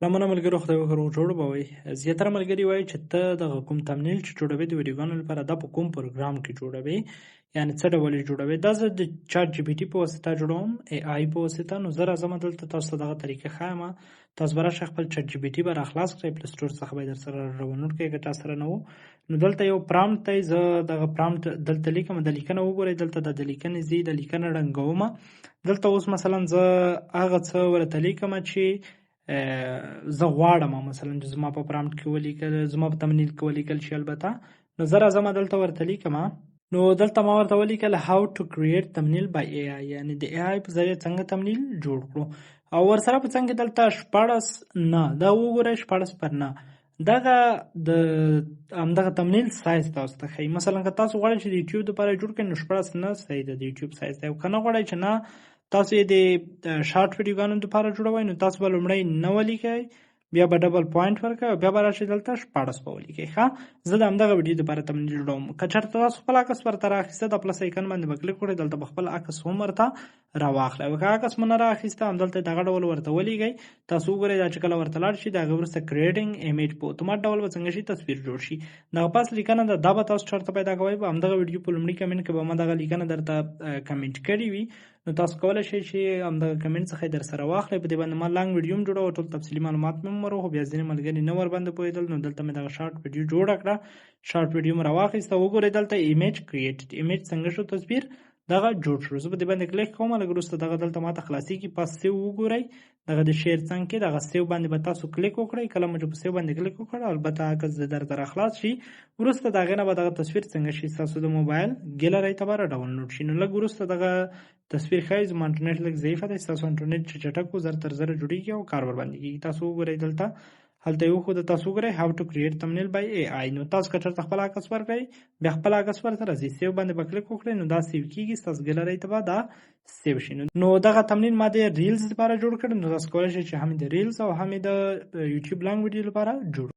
سلامونه ملګرو، خدای وکړه روغ جوړ به وئ. زیاتره ملګري وایي چې ته دغه کوم thumbnail چې جوړوې د ویډیوګانو لپاره، دا په کوم پروګرام کې جوړوې، یعنی څه ډول یې جوړوې؟ دا زه د ChatGPT په واسطه جوړوم، AI په واسطه. نو زه راځم، دلته تاسو ته دغه طریقه ښایم. تاسو به راشئ، خپل ChatGPT به راخلاص کړئ، Play Store څخه به یې در سره ډاونلوډ کړئ که چا سره نه وو. نو دلته یو prompt دی، زه دغه prompt دلته لیکم. د لیکنه وګورئ، دلته د لیکنې ځای، د لیکنه ړنګوم. دلته اوس مثلا زه هغه څه ورته لیکم چې زه غواړم، مثلا چې زما په prompt کې ولیکل، زما په thumbnail کې ولیکل شي البته. نو زه راځم، دلته ورته لیکم. نو دلته ما ورته ولیکل "How to create thumbnail by AI"، یعنی د AI په ذریعه څنګه thumbnail جوړ کړو. او ورسره په څنګ کې دلته 16:9 دا وګورئ. 16 پر 9 دغه د همدغه thumbnail size تاسو ته ښیي. مثلا که تاسو غواړئ چې د یوټیوب لپاره جوړ کړئ، نو 16:9 صحیح ده، د یوټیوب سایز دی. او که نه غواړئ چې نه تاسو یې د شارټ ویډیوګانو لپاره جوړوئ، نو تاسو به لومړی نه ولیکئ، بیا به double point ورکړئ او بیا به راشئ، دلته 16 به ولیکئ. ښه، زه د همدغه ویډیو لپاره thumbnail جوړوم. که چېرته تاسو خپل عکس ورته راخیسته، د plus icon باندې به کلیک وکړئ، دلته به خپل عکس هم ورته راواخلئ. او که عکس مو نه راخیسته، همدلته دغه ډول ورته ولیکئ. تاسو وګورئ، دا چې کله ورته لاړ شي، د هغې وروسته creating image، په اتومات ډول به څنګه شي، تصویر جوړ شي. دغه پس لیکنه ده، دا به تاسو چېرته پیدا کوئ؟ په همدغه ویډیو په لومړي کمنټ کې به ما دغه لیکنه درته کمنټ کړې وي. نو تاسو کولی شئ چې همدغه کمنټ څخه یې در سره واخلئ. په دې باندې ما long ویډیو هم جوړه او ټول تفصیلي معلومات مې هم ورو، خو بیا ځینې ملګري نه ورباندې پوهېدل، نو دلته مې دغه شارټ ویډیو جوړه کړه. شارټ ویډیو مې راواخیسته. وګورئ، دلته image created، image څنګه شو، تصویر دغه جوړ شو. زه په دې باندې کلیک کوم، لږ وروسته دغه دلته ماته خلاصیږي. پس save وګورئ، دغه د share څنګ کې دغه save باندې به تاسو کلیک وکړئ. کله مو چې په save باندې کلیک وکړ، البته عکس د درته راخلاص شي. وروسته د هغې نه به دغه تصویر څنګه شي، ستاسو د موبایل ګیلرۍ ته به را ډاونلوډ شي. نو لږ وروسته دغه تصویر ښایي. زما انټرنیټ لږ ضعیفه دی، ستاسو انټرنیټ چې چټک و، زر تر زره جوړیږي او کار ورباندې کیږي. تاسو وګورئ، دلته هلته یې وښوده. تاسو وګورئ، "How to create thumbnail by AI". نو تاسو که چېرته خپل عکس ورکړئ، بیا خپل عکس ورته راځي، save باندې به کلیک وکړئ، نو دا save کیږي، ستاسو ګیلرۍ ته به دا save شي. نو دغه thumbnail ما د reels لپاره جوړ کړ. نو تاسو کولی شئ چې هم د reels او هم د یوټیوب long ویډیو لپاره جوړ